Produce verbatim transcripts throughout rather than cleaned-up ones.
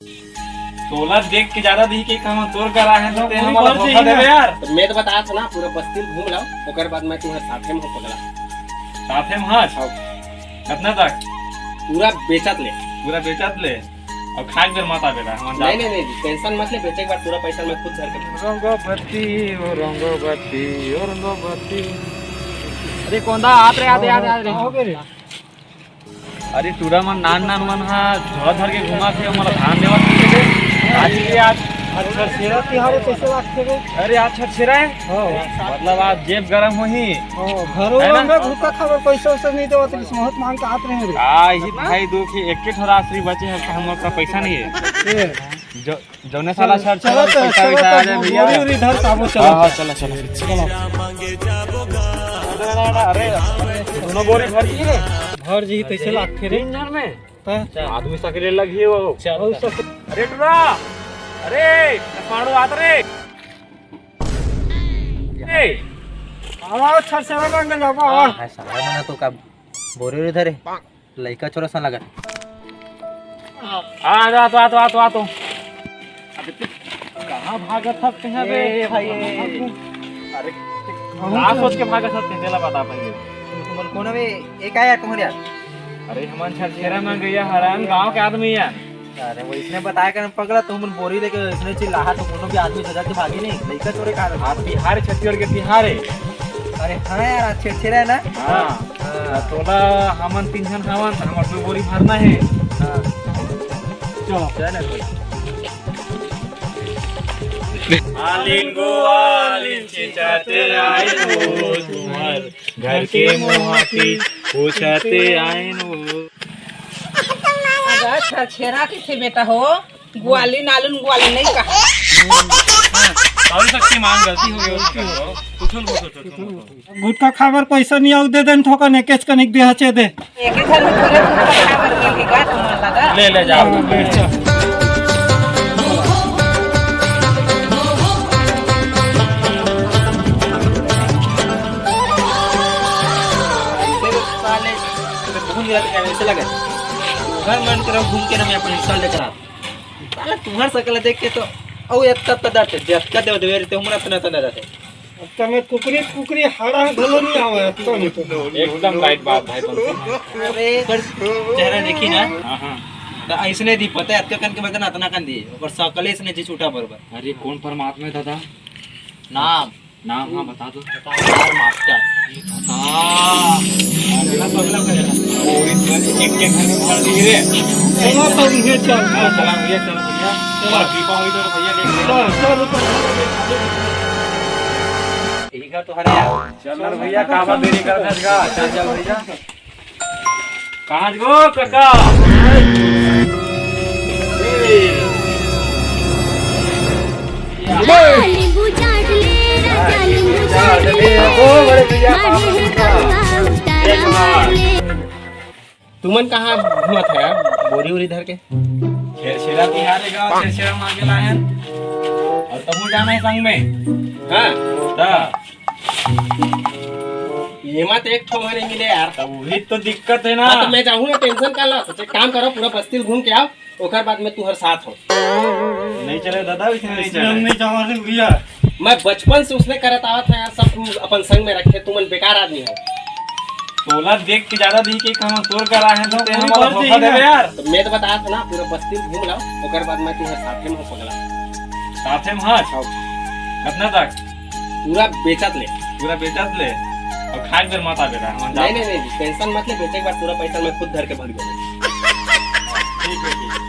तोला देख के ज्यादा दिही के हम तोर करा है, तो तें हमला धोखा देबे यार। तो मैं तो बतात हँव ना, पूरा बस्ती घूम लव, ओकर बाद मैं तुम्हर साथे में हँव पगला। साथे में हँच? हाँ। कतना तक? पूरा बेचत ले। पूरा बेचत ले? अउ खाए के बेर मत आबे ला, हम नहीं, नहीं, नहीं, tension मत ले, बेचे के बाद पूरा पैसा मैं खुद धर के। रंगवती, ओ रंगवती, ओ रंगवती। अरे कोंदा, आत रे, आत रे, आत रे, आत रे। का हो गे रे? अरे टूरा मन, नान नान मन हा झोला धर के घूमत हे, मोला धान देवत हे। आज के आज। आज छेरछेरा तिहार हे, कइसे लागथे बे? अरे आज छेरछेरा हे? हाँ। मतलब आज जेब गरम होही। हाँ, घरो है ना? में भूखा खाबर पैसा वैसा नहीं देवत, किस बहुत मांग के आत रहे रे। आ, ही भाई दुख हे, एक के ठो राशि बचे हे, हम लोग का पैसा नहीं है। ए। जो जौने साला छेरछेरा चलो, पैसा चलो, वैसा आ जाए भैया। बोरी उरी धर साबो, चलो। हाँ, हाँ, चलो, चलो। चलो। अरे, दोनों बोरी भर दिए रे। भर जी, तइसे लागथे रे। तीन जन में? हाँ। आदमी सकरे लगी हो। चलो, सक- अरे टुरा, अरे, पाड़ो आत रे। ए। आवा, छेरछेरा मांगे जाबो, आवा। हाँ, साला मना तो का बोरी उरी धरे। लइका छोरा सन लगत। आ, आ, आ, तो, आ, तो, आ, तो, आ, तो। अबे, तू कहाँ भागत हस, कहाँ बे? ए, भाई, ए। अरे, कहाँ का सोच के भागत हस, तेला बता पहले। तुमन कोन हवे? ए, का यार, तुम्हर यार? अरे, हमन छेरछेरा में गया हरन, गांव के आदमी यार। अरे, वइसने बताए कर पगला, तुमन बोरी लेके वइसने चिल्लाहा, तो कोनो भी आदमी डर के भागी नहीं, लइका चोरे खा रहे। आज तिहार हे, छत्तीसगढ़ के तिहार हे। अरे हाँ यार, आज छेरछेरा हे ना? हाँ। हाँ। तोला हमन तीन झन हवन, हमर दो बोरी भरना हे। हाँ। चलो। चल ना कोई। आलिन गो आलिन चिचाते आए हो तुम्हार घर के मोहाटी पूछाते आएन वो। अगर छेरछेरा कइसे बेटा हो, ग्वाली नालून ग्वाली नहीं कहा। सॉरी शक्तिमान, गलती हो गई, उसकी हो। कुछ नहीं, कुछ नहीं, कुछ नहीं। गुटखा खाबर पैसा नहीं आऊ, दे देन थोकन एकेच कनिक देहचे दे। एक ही घर में थोड़े गुटखा खाबर मिल गया तुम्हारा लगा। ले, ले जाओ। ऐसे साले, तो घूम रहा था, ऐसे लगा। घर में अंदर घूम के ना मैं अपने इंस्टॉल लेकर आता। साला तुम्हार सकल देख के तो, औ एत्ता तदा थे, जब कदे देवे रे, ते हमरा तना तना रहते। अब तो मैं कुकरी, कुकरी हाड़ा घलो नहीं आवे, अब तो नहीं तो। एकदम राइट बात भाई तुमसे। अरे, पर चेहरा देखी ना। हाँ, हाँ। तो ऐसने दी पता है, अतके कन के बदन अतना कन दी, ओकर सकले ऐसने जी छूटा बरोबर। अरे, कौन परमात्मा है दादा? नाम। नाम, हाँ, बता दो। बता यार, मास्टर। हाँ। अरे, पगला कर रहा। वो भी एक के घर में भर दी रे। चलो, तो ये चल। हाँ, चला भैया, चलो भैया। चलो। बस दीपा हुई तो भैया, देख ले। चलो, चलो, चलो। ठीक है, तो हरे यार। चल ना भैया, काम देरी कर दस का। चल, चल भैया। कहाँ गो काका? नींबू चाट ले, राजा नींबू चाट ले। ओ बड़े भैया, मारे हे कौआ उतारा मार ले। तुमन कहाँ घूमत है यार, बोरी उरी धर के? छेरछेरा तिहार हे गा, छेरछेरा मांगे ला है। और तमू जाना है संग में? हाँ। ता। ये मत एक ठो हमारे मिले यार। तब वही तो दिक्कत है ना। हाँ, तो मैं जाऊँ ना, टेंशन का ला। सोचे काम करो, पूरा बस्ती घूम के आओ, ओकर बाद में तुहर साथ हो। नहीं चले दादा, इसमें नहीं इसमें चले। हम नहीं जावा रे भैया। मैं बचपन से उसने करत आवत है यार, सब अपन संग में रखे, तुमन बेकार आदमी हो। तोला देख के ज्यादा दी के हम तोर करा है, तो तें हमला धोखा देबे यार। तो मैं तो बताया था ना, पूरा बस्ती घूम लाओ, ओकर बाद मैं तुम्हारे साथे में हूँ पगला। साथे में हँच? हाँ। कतना तक? पूरा बेचत ले। पूरा बेचत ले? और खाए के बेर मत आ बेटा, हम नहीं, नहीं, नहीं, टेंशन मत ले, बेचे के बाद पूरा पैसा मैं खुद धर के भाग जाऊंगा। ठीक है, ठीक है।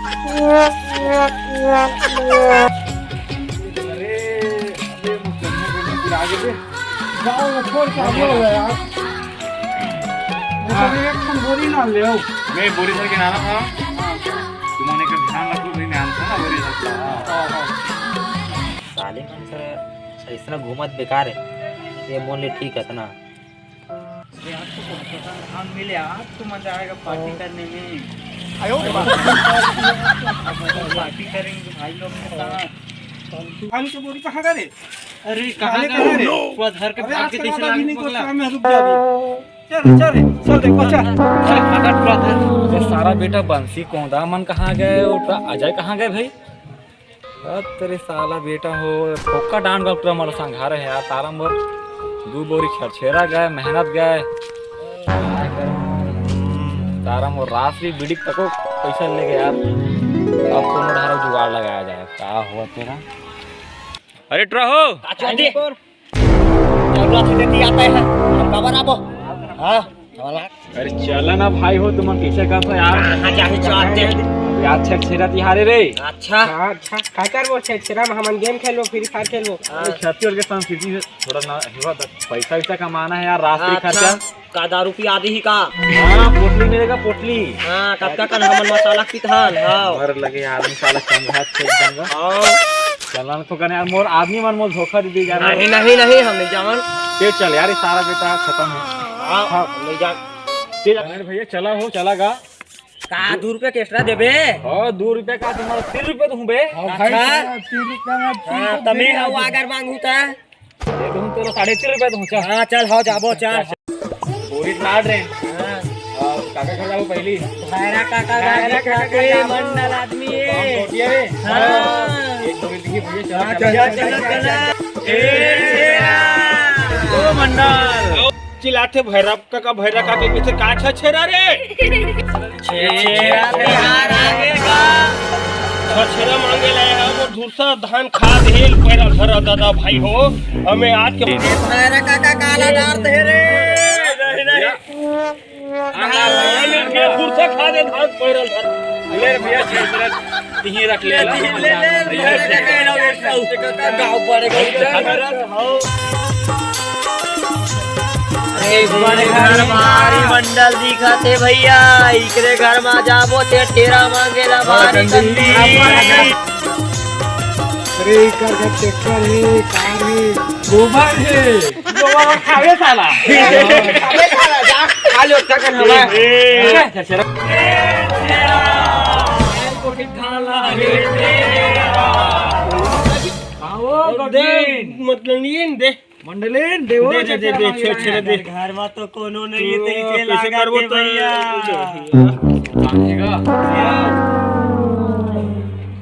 अरे, अरे, मुझे गिरा के दे। जाओ, वो छोड़ के आगे हो गया यार। वो सब एक ठन बोरी ना ले आओ। मैं बोरी भर के लाना था। तुमने का ध्यान रखो, भाई, मैं आना था ना बोरी भर के। हाँ, हाँ। साले मन सर ऐसना घूमत बेकार है। ये मोन ले ठीक है ना। अरे यार, तो बहुत पसंद धान मिले यार, तो मजा आएगा पार्टी करने में। आयो रे बाप। पार्टी करेंगे भाई लोग के साथ। धान की बोरी कहाँ का रे? अरे, कहाँ अरे, का रे? पूरा धर के अरे, भाग के आजकल जैसे वाला लागे भी नहीं पगला। करता, मैं रुक जा अभी। चल, चल रे, चल रे, चल, चल, हट, हट, हट। ये सारा बेटा बंसी कोंदा मन कहाँ गए? वो अजय कहाँ गए भाई? हद तेरे साला बेटा हो, फोक्का डांड का पूरा मोर संघारे हे यार। तारा मोर दू बोरी छेरछेरा गए, मेहनत गए। तारा मोर रास भी बिड़िक तको पैसा ले गए यार। अब कोनो ढारो जुगाड़ लगाया जाए। का हुआ तेरा? अरे टुरा हो। जरूरत है तेरी आता है, हम काबर आबो? हाँ, वाला। अरे चला ना भाई हो, तुमन कैसे कर यार? कहाँ जाही चाहते हैं? यार छेरछेरा तिहार हे रे। अच्छा। हाँ, अच्छा, का करबो छेरछेरा में? हमन game खेलबो, Free Fire खेलबो। अरे छत्तीसगढ़ के संस्कृति से थोड़ा ना हुआ तो पैसा वैसा कमाना है यार, राष्ट्रीय अच्छा। खर्चा। का दारू पिया दी ही का? हाँ, पोटली मिलेगा, पोटली। हाँ, कतका कन हमन मसाला पिथन, हाँ। घर लगे आदमी साला संघात से एकदम। हाँ। चलन तो कने यार, मोर आदमी मन मोर धोखा दे दी यार। नहीं, नहीं, नहीं, हम नहीं जावन। ये चल यार, ये सारा बेटा खत्म है। हाँ, हाँ। हम नहीं जान। ये चल। अरे भैया, चला हो, चला गा। का दू रुपया के extra देबे? हाँ, दू रुपया का तुम्हारा तीन रुपया तो हूँ बे। हाँ, भाई अच्छा। साहब, तीन रुपया में तीन हाँ, रुपया तमे दे हवा दे। अगर मांगू ता? ये तो हूँ, तोला साढ़े तीन रुपया तो हूँ, चल। हाँ, चल, हो जाबो, चल। पूरी काट रहे हैं। हाँ। और काका घर जाओ पहली। भैरा काका भैरा गाड़ी काका खाते काका। मंडल आदमी है। कौन छोटी है रे? हाँ। एक दो मिनट की भैया, चला, हाँ, चला, चला, चला, चला, चला। चला। ए, ओ मंडल। चिल्लाथे भैरा काका, भैरा काका, कइसे का छेरछेरा रे? छेरछेरा तिहार आगे गा। छेरछेरा मांगे ला हे, वो धुरसा धान खा दे, पैरा धरा दादा भाई हो, हमें आज के भैरा काका काला डार दे रे। नहीं, नहीं। आला, आला, आला, धुरसा खा दे, धान पैरा धरा। ले रे भैया, छेरछेरा तिही रख ले, ले, ले, ले, ले, ले, ले, ले, ले, ले, ले, गाँव पड़े, गाँव पड़े। एक बड़े घर भारी मंडल दिखत हे भैया, इकरे घर मा जाबो ते छेरछेरा मांगे ला भारी कंदी। अरे, इकर घर ट्रैक्टर हे, कार हे, गोबर हे। गोबर खावे साला। खावे साला, जा, खा लो, क्या करना है? ए, ए, छेरछेरा। आओ, दे, गोविंद। मतलब, ये दे। मंडलेन, देवो दे, दे, दे, छेरछेरा दे। घर में तो कोनो नहीं है, तो इसे लागत है भैया।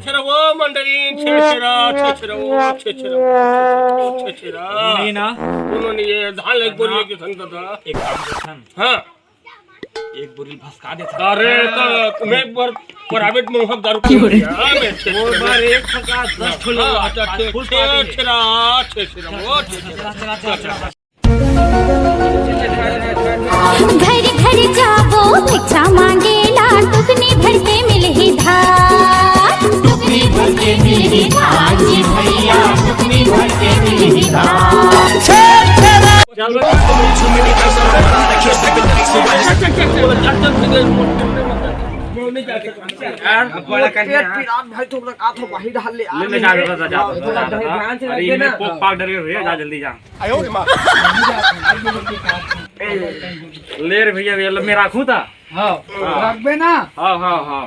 छेरछेरा वो मंडलेन, छेरछेरा, छेरछेरा वो, छेरछेरा वो, छेरछेरा। नहीं ना। कोनो नहीं है, धान एक बोरी लेके संग था। एक काम करथन। हाँ। एक बोरी भसका देथन। अरे, तो मैं एक बार private में वहाँ दारू पी लिया। हाँ, मैं छेरछेरा वो बार एक फका दस ठो हाँ, लोग अच्छा, पाँच छे-, फुल पार्टी है। छेरछेरा, छेरछेरा, वो छेरछेरा। चला, चला, चला, चला। घर घर जाबो भिक्षा मांगे ला, टुकनी भर के मिलही धान। टुकनी भर के मिलही धान जी भैया, टुकनी भर के मिलही धान। यार, बड़ा पेट पिरात भाई, थोड़ा का थो वही डाल ले, ले, ले, जा, जा, जा, जा, जा, जा, जा। ध्यान से अरे, रखिए इनमें ना। पोक पाउडर के भैया, जा जल्दी जा। ले रे भैया, ये लो, मैं रखूं था। हाँ, हाँ। रखबे ना? हाँ, हाँ, हाँ।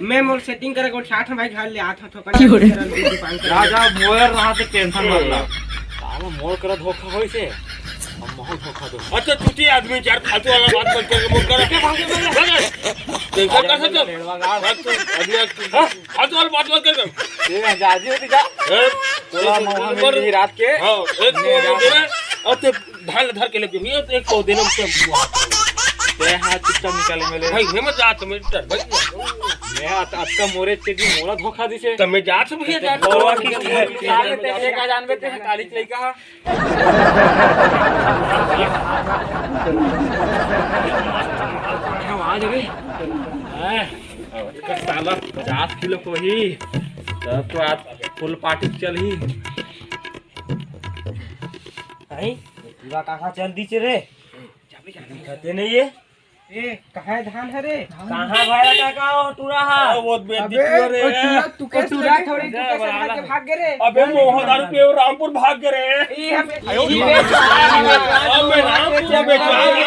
मैं मोर setting करे को ठाठ भाई घर ले आत हूँ, तो क्यों रे? दुकान करे। जा, जा, मोर रहा तो tension मत ला। साला मोर करा धोखा होइसे, हम मोर धोखा दो। अच्छा, चूती आदमी यार, फालतू वाला बात मत कर, मोर करा। भागे, भागे, भागे। Tension कर सकते हो? बात तो, आदमी, हाँ? फालतू वाला बात मत कर। ये जा, जी होती जा। ए, तोला एक मोहन नंबर। मिली रात के। हाँ, एक नंबर। और ते धान धर के लेके नहीं, एक सौ देना मुझसे। ते हाथ चुपचाप निकाले मेरे। भाई, मैं मत जा, तुम्हें डर, भाई। मैं हाथ, आपका मोरे ते जी मोला धोखा दिसे। तो मैं जा, तुम ये जा। और किसी के साथ में ते एक आ जान में ते काली चलाई का। आवाज रे। हैं? एक साला पचास किलो को ही, तब तो आज full party चल ही। नहीं, पूरा कहाँ चल दी रे? दिखते नहीं है। ए, कहाँ है धान है रे? कहाँ भाया काका, वो टूरा हा? ओ, वो बे अबे, दिखियो रे। ओ, टूरा, तू कैसे टूरा लगे? थोड़ी, तू कैसे भाग के भाग गए रे? अबे, मोहन दारू पे रामपुर भाग गए रे। ए, हम, आयो, ई बे, अबे, रामपुर, अबे, रामपुर,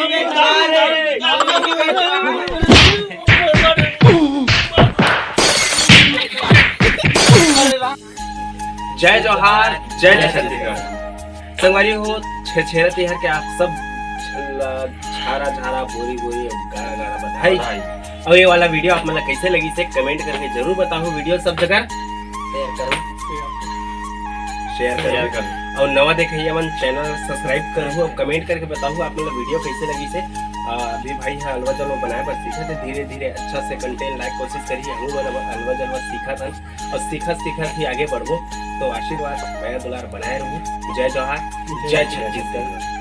रामपुर। जय जोहार, जय जय छत्तीसगढ़। संगवारी हो, छेरछेरा तिहार के आप सब ला झारा झारा, बोरी बोरी, गाड़ा गाड़ा बधाई। बधाई। अउ ये वाला वीडियो आप मन ला कैसे लगिस हे, कमेंट करके जरूर बताहू। वीडियो सब जगह शेयर करो। शेयर शेयर करो। करो। अउ नवा देखइया मन, चैनल सब्सक्राइब करहू अउ कमेंट करके बताहू आप मन ला वीडियो कैसे लगिस हे। आ, अभी भाई ह अलवा जलवा बनाए बर सीखत हे, धीरे धीरे अच्छा से कंटेंट लाए कोशिश करही। हमू मन अब अलवा जलवा सीखत हन अउ सीखत सीखत ही आगे बढ़बो। तो आशीर्वाद, मया दुलार बनाए रहू। जय जोहार, जय जय छत्तीसगढ़।